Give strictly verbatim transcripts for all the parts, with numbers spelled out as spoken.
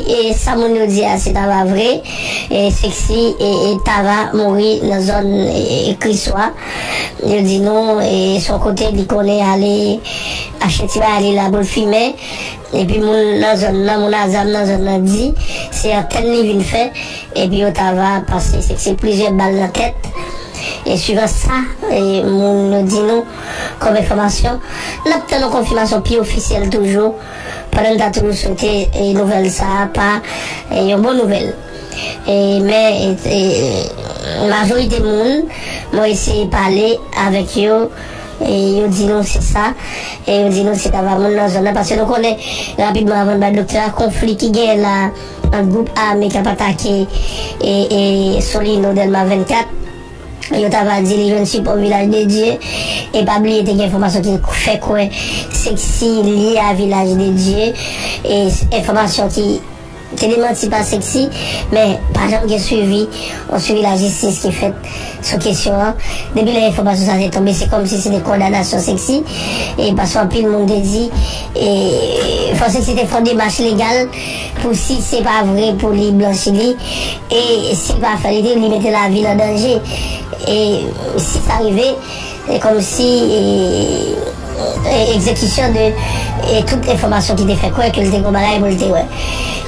E sa moun yo di a, se ta va vre. E Sexy e, e ta va mouri nan zòn e, e Kriswa. Yo di nou, e se yon kote li konnen ale achte ti bagay li la pou l fimen. Epi moun nan zòn nan, moun a zam nan zòn nan di se antèn li vin fè. Epi yo ta va pase Sexy plizyè bal nan tèt. E swivan sa, e moun yo di nou kòm enfòmasyon, n ap tann yon konfimasyon pi ofisyèl toujou. Pandan n ta toujou swete e nouvèl sa a pa e yon bon nouvèl. E, men e, e, majorite moun, mwen eseye pale avèk yo, e yo di nou se sa, e yo di nou se ta va moun nan zòn nan, paske nou konnen rapidman avan n bay doktè a, konfli ki genyen la ant gwoup ame k ap atake e, e Solino Dèlma vennkat. Yo ta va di li jwenn sipò Vilaj de Dye. E pa bliye, te gen enfòmasyon ki fè kwè Sexy lye a Vilaj de Dye. E enfòmasyon ki te demanti pa Sexy, men pa janm gen swivi, yon swivi lajistis ki fèt sou kesyon an. Depi lè enfòmasyon sa te tonbe, se kòmsi se te kondanasyon Sexy. E paske anpil moun te di, e fò Sexy te fè yon demach legal pou, si se pa vre, pou li blanchi li. E si l pa fè li, li mete lavi l an danje. E si sa rive, e kòmsi e, e egzekisyon de e tout enfòmasyon ki te fè kwè ke l te gen yon bagay pou l te wè.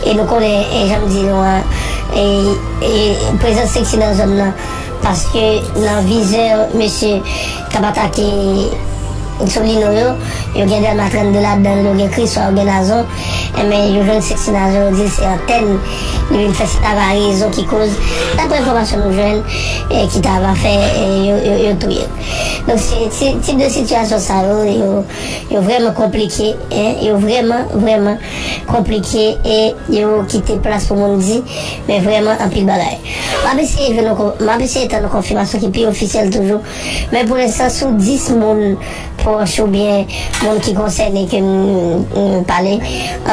E nou konnen, e jan m di nou an, e, e prezans Sexy nan zòn nan, paske nan vizè mesye k ap atake Solino yo, yo gen Dèlma trannde ladan l, yo gen Kriswa, yo gen Nazon. Enben, yo jwenn Sexy Nazon, yo di l se antèn li vin fè, se ta va rezon ki koz, daprè enfòmasyon nou jwenn, e ki ta va fè e, yo, yo, yo touye l. Donk, se, se tip de sitiyasyon sa yo, yo, yo vrèman konplike, en, yo vrèman, vrèman konplike e yo kite plas pou moun di, men vrèman anpil bagay. M ap eseye jwenn yon kon-, m ap eseye tann yon konfimasyon ki pi ofisyèl toujou, men pou lenstan, sou dis moun pwòch oubyen moun ki konsène ke m, m pale,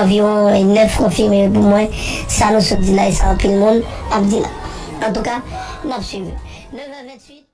anviwon nèf konfime pou mwen. Sa nou sot di la, e sa anpil moun ap di la. Antouka, n ap swiv. Nèf è venntuit.